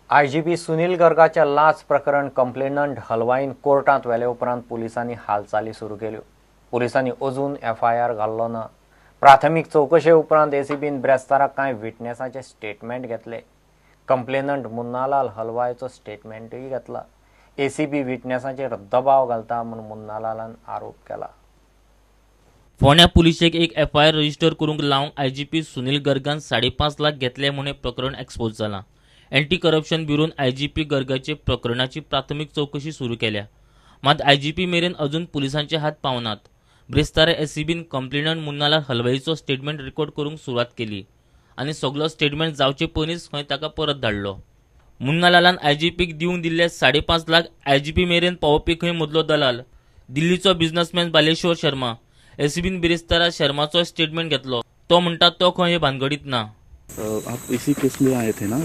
IGP Sunil गर्गाच्या लाच प्रकरण complainant हलवाईन कोर्टांत व्हेले उपरांत पुलिसांनी हालचाली सुरू केल्यो. पुलिसांनी अजून एफआयआर घाल्लो ना. प्राथमीक चवकशे उपरांत एसीबीन ब्रेस्ताराक कांय विटनेसाचे स्टेटमेंट घेतले. कंप्लेनंट मुन्नालाल हलवायचो स्टेटमेंटूय घेतला. एसीबी विटनेसाचेर दबाव घालता म्हूण मुन्नालालान आरोप केला. फोंड्या पुलिशेक एक एफआयआर रजिस्टर करूंक लावंक आयजीपी सुनील गर्गान 5.5 लाख घेतले म्हूण हें प्रकरण एक्सपोज जालां. एंटी करप्शन ब्युरोन आयजीपी गर्गाचे प्रकरणाची प्राथमीक चवकशी सुरू केल्या. मात आयजीपी मेरेन अजून पुलिसांचे हात पावनात. ब्रेस्तारा एसीबीन कंप्लेनंट मुन्नालाल हलवाईचो स्टेटमेंट रेकॉर्ड करूंक सुरवात केली आनी सगलो स्टेटमेंट जावचे पयलींच खंय ताका परत धाडलो. मुन्नालालान आयजीपीक दिवंक दिल्ले 5.5 लाख आयजीपी मेरेन पावोवपी खंय मदलो दलाल दिल्लीचो बिझनसमॅन बालेश्वर शर्मा. एसीबीन बिरेस्तारा शर्माचो स्टेटमेंट घेतलो. तो म्हणटा तो खंय हे भानगडीत ना. आप इसी केस में आए थे ना,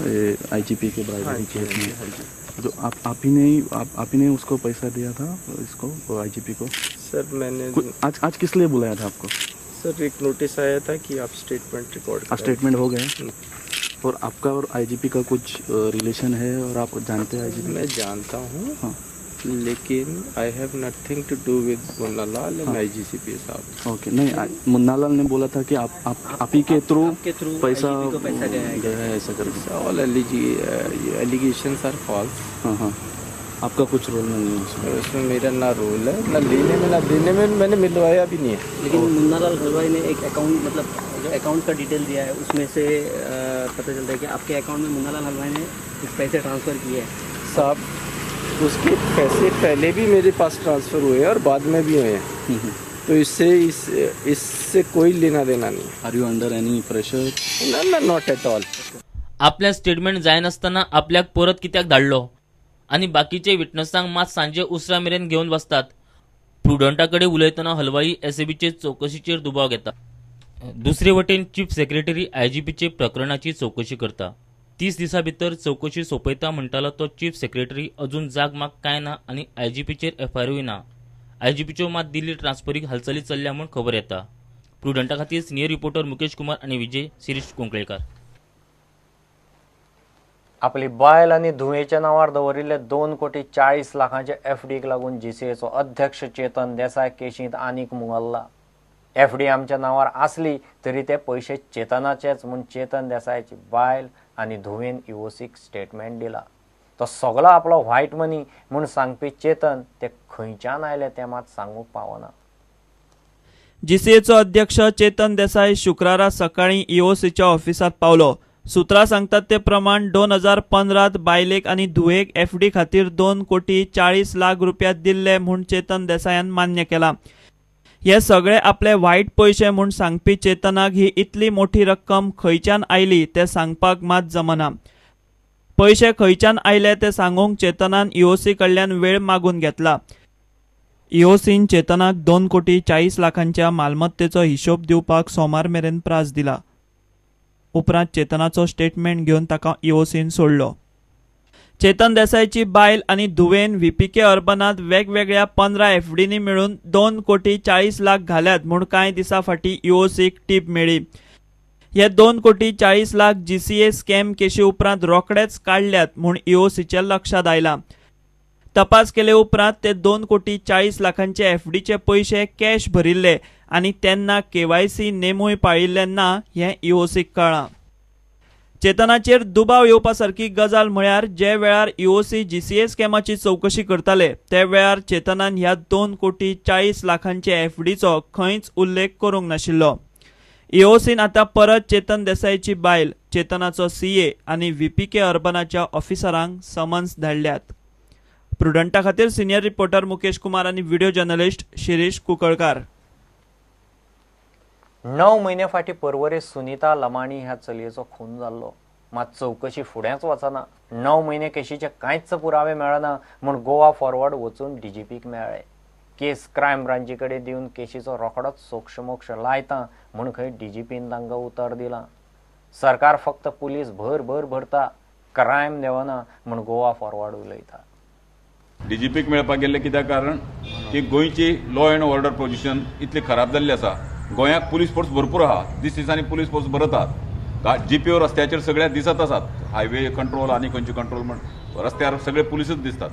आईजीपी के ब्राइबरी केस में? तो आप ही ने उसको पैसा दिया था, इसको आईजीपी को? सर मैंने आज आज किस लिए बुलाया था आपको? सर एक नोटिस आया था कि आप स्टेटमेंट रिकॉर्ड। स्टेटमेंट हो गए। और आपका और आईजीपी का कुछ रिलेशन है और आप जानते हैं आईजीपी? मैं जानता हूँ। हाँ। लेकिन I have nothing to do with Munna Lal and IGCP साहब। ओके। नहीं, मुन्ना लाल ने बोला था कि आप ही के थ्रू पैसा गया है, ऐसा करके। All allegations are false. हाँ हाँ, आपका कुछ रोल नहीं है उसमें? उसमें मेरा ना रोल है, ना लेने में ना देने में, मैंने मिलवाया भी नहीं है। लेकिन मुन्ना लाल हलवाई ने एक अकाउंट, मतलब जो अकाउंट का डिटेल दिया है उसमें से पता चलता है कि आपके अकाउंट में मुन्ना लाल हलवाई ने कुछ पैसे ट्रांसफ़र किए हैं। साहब उसके पैसे पहले भी मेरे पास ट्रांसफ़र हुए हैं और बाद में भी हुए हैं, तो इससे इससे कोई लेना देना नहीं। Are you under any pressure? ना ना, not at all. आपल्या स्टेटमेंट जायनासतना आपल्याक परत कित्याक धाडलो आनी बाकीचे विटनसांक मात सांजे उसरा मेरेन घेवन बसतात. प्रुडंटा कडेन उलयतना हलवाई एसीबीचे चवकशीचेर दुबाव घेता. दुसरे वटेन चीफ सेक्रेटरी आयजीपीचे प्रकरणाची चवकशी करता. 30 दिसां भितर चवकशी सोंपयता म्हणटालो तो चीफ सेक्रेटरी अजून जाग माग कांय ना आनी आयजीपीचेर एफआयआरूय ना. आयजीपीच्यो मात दिल्ली ट्रान्सफरीक हालचाली चल्ल्या म्हूण खबर येता. प्रुडंटा खातीर सिनियर रिपोर्टर मुकेश कुमार आनी विजय शिरीष कुंकळेकार. आपली बायल आनी धुवेच्या नांवार दवरिल्ले 2,40 कोटी एफडीक लागून जीसीएचो अध्यक्ष चेतन देसाय केशींत आनीक मुंगल्ला. एफडी आमच्या नांवार आसली तरी ते पयशे चेतनाचेच म्हूण चेतन देसायाची बायल आनी धुवेन इओसीक स्टेटमेंट दिला. तो सगळो आपलो व्हायट मनी म्हूण सांगपी चेतन ते खंयच्यान आयले ते मात सांगूंक पावना. जीसीएचो अध्यक्ष चेतन देसाय शुक्रारा सकाळीं ईओसीच्या ऑफिसांत पावलो. सूत्रां सांगतात ते प्रमाण 2015 बायलेक आनी धुवेक एफडी खातीर 2,40 कोटी रुपया दिल्ले म्हूण चेतन देसायान मान्य केला. हे सगळे आपले वायट पयशे म्हूण सांगपी चेतनाक ही इतली मोठी रक्कम खंयच्यान आयली ते सांगपाक मात जमना. पयशे खंयच्यान आयले ते सांगूंक चेतनान ईओसी कडल्यान वेळ मागून घेतला. ईओसीन चेतनाक 2,40 कोटींच्या मालमत्तेचो हिशोब दिवपाक सोमार मेरेन प्रास दिला. उपरांत चेतनाचो स्टेटमेंट घेवन ताका ईओसीन सोडलो. चेतन देसायची बायल आनी धुवेन व्हीपीके अर्बनात वेगवेगळ्या 15 एफडींनी मेळून 2,40 कोटी घाल्यात म्हूण कांय दिसां फाटीं ईओसीक टीप मेळ्ळी. हे 2,40 कोटी जीसीए स्कॅम केशी उपरांत रोखडेच काडल्यात म्हूण ईओसीच्या लक्षांत आयलां. तपास केले उपरांत ते 2,40 कोटींचे एफडीचे पयशे कॅश भरिल्ले आनी तेन्ना केवायसी नेमूय पाळिल्ले ना हें ईओसीक कळ्ळां. चेतनाचेर दुबाव येवपा सारकी गजाल म्हळ्यार जे वेळार ईओसी जीसीए स्कॅमाची चवकशी करताले ते वेळार चेतनान ह्या 2,40 कोटींचे एफडीचो खंयच उल्लेख करूंक नाशिल्लो. ईओसीन आतां परत चेतन देसायची बायल, चेतनाचो सीए आनी व्हीपीके अर्बनाच्या ऑफिसरांक समन्स धाडल्यात. प्रुडंटा खातीर सिनियर रिपोर्टर मुकेश कुमार आनी व्हिडिओ जर्नलिस्ट शिरीष कुंकळकार. 9 म्हयने फाटीं पर्वरे सुनीता लमाणी ह्या चलयेचो खून जाल्लो. मात चवकशी फुडेंच वचना. 9 म्हयने केशीचे कांयच पुरावे मेळना म्हूण गोवा फॉरवर्ड वचून डीजीपीक मेळ्ळे. केस क्रायम ब्रांची कडेन दिवन केशीचो रोखडोच सोक्षमोक्ष लायता म्हूण खंय डीजीपीन तांकां उतर दिलां. सरकार फक्त पुलीस भर भर भरता, क्रायम देवना म्हूण गोवा फॉरवर्ड उलयता. डीजीपीक मेळपाक गेल्ले कित्याक कारण की गोंयची लॉ एंड ऑर्डर पोजिशन इतली खराब जाल्ली आसा. गोंयाक पुलीस फोर्स भरपूर आहा, दीस दिसांनी पुलीस फोर्स भरतात, जीपीओ रस्त्याचेर सगळ्या दिसत आसात. हायवे कंट्रोल आनी खंयचे कंट्रोल म्हण रस्त्यार सगळे पुलिसूच दिसतात,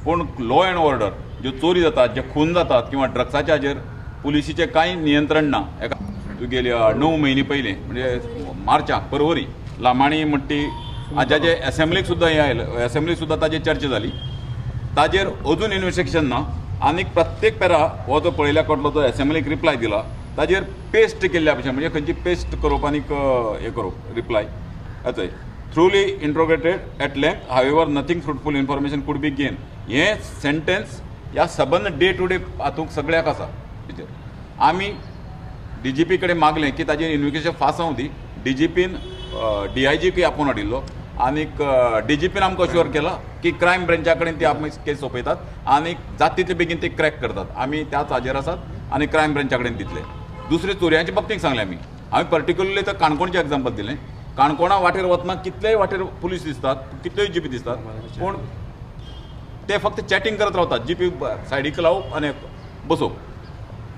पूण लॉ अँड ऑर्डर ज्यो चोरी जातात, जे खून जातात किंवा ड्रग्साच्या हाजेर पुलिसीचें कांय नियंत्रण ना. एका तुगेली 9 म्हयने पयलीं म्हणजे मार्चाक परवरी लामाणी म्हणटी जाजे एसेंब्लीक सुद्दां हें आयलें, एसेंब्लीक सुद्दां ताजेर चर्चा जाली, ताजेर अजून इन्वेस्टिगेशन ना. आनी प्रत्येक पेरा हो जो पळयल्या कटलो तो एसेंब्लीक रिप्लाय दिला ताजेर पेस्ट केल्ल्या भशेन, म्हणजे खंयची पेस्ट करप आनीक हें करप रिप्लाय आतां truly interrogated at length, however nothing fruitful information could be gain. हें सेंटेन्स ह्या सबंद डे टू डे हातूंत सगळ्याक आसा. तेचेर आमी डीजीपी कडेन मागलें की ताजेर इन्वेस्टिगेशन फास्ट जावं दी. डीजीपीन डीआयजीक आपोवन हाडिल्लो आनीक डीजीपीन आमकां अश्योर केला की क्रायम ब्रांचा कडेन ती आमी केस सोंपयतात आनी जाता तितले बेगीन ती क्रॅक करतात. आमी त्याच हाजेर आसात आनी क्रायम ब्रांचा कडेन दितले. दुसरे चोरयांचे बाबतींत सांगलें आमी, हांवें पर्टिक्युलरली तर काणकोणचें एग्जाम्पल दिलें. काणकोणा वाटेर वतना कितलेय वाटेर पुलीस दिसतात, कितल्योय जिपी दिसतात, पूण ते फक्त चॅटींग करत रावतात, जिपी सायडीक लावप आनी बसोवप.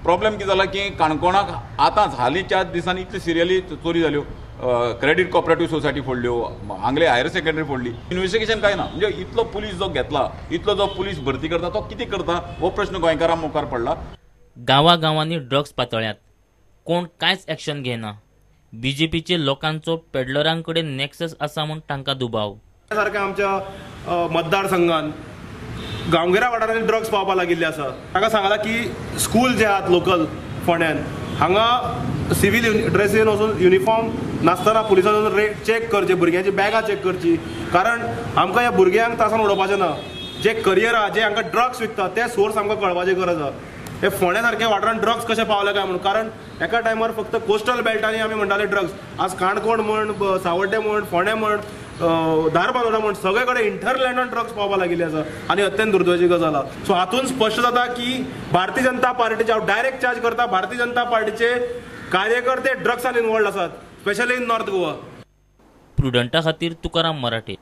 प्रॉब्लेम कितें जाला की काणकोणाक आतांच हालींच्या दिसांनी इतली सिरियली चोरी जाल्यो, क्रेडीट कॉपरेटीव सोसायटी फोडल्यो, हांगले हायर सेकंडरी फोडली, इन्वेस्टिगेशन कांय ना. म्हणजे इतलो पुलीस जो घेतला, इतलो जो पुलीस भरती करता तो कितें करता हो प्रश्न गोंयकारां मुखार पडला. गांवागांवांनी ड्रग्स पातळ्यात, कोण कांयच एक्शन घेना. बीजेपीचे लोकांचो पेडलरां कडेन नॅक्सस आसा म्हूण तांकां दुबाव. सारक्या आमच्या मतदारसंघान गांवगिऱ्या वाठारांनी ड्रग्स पावपाक लागिल्ले आसा. ताका सांगलां की स्कूल जे आहात लोकल फोंड्यान हांगा सिवील ड्रेसीन वचून युनिफॉर्म नासतना पुलिसांनी रेट चॅक करचे, भुरग्यांची बॅगां चॅक करची, कारण आमकां ह्या भुरग्यांक त्रासान उडोवपाचें ना. जे करियर आहा, जे हांकां ड्रग्स विकता ते सोर्स आमकां कळपाची गरज आहा. हे फोंड्या सारक्या वाठारांत ड्रग्स कशें पावले काय म्हणून, कारण एका टायमार फक्त कोस्टल बेल्टांनी आमी म्हणटाले ड्रग्स, आज काणकोण म्हण, सावड्डें म्हण, फोंडें म्हण, धारबांदोडा म्हण सगळे कडेन इंटरलँडान ड्रग्स पावपाक लागिल्ले आसा आनी अत्यंत दुर्दैवाची गजाल आसा. सो हातूंत स्पश्ट जाता की भारतीय जनता पार्टीचे हांव डायरेक्ट चार्ज करता, भारतीय जनता पार्टीचे कार्यकर्ते ड्रग्सान इन्वॉल्ड आसात, स्पेशली इन नॉर्थ गोवा. प्रुडंटा खातीर तुकाराम मराठे.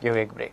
घेऊ एक ब्रेक.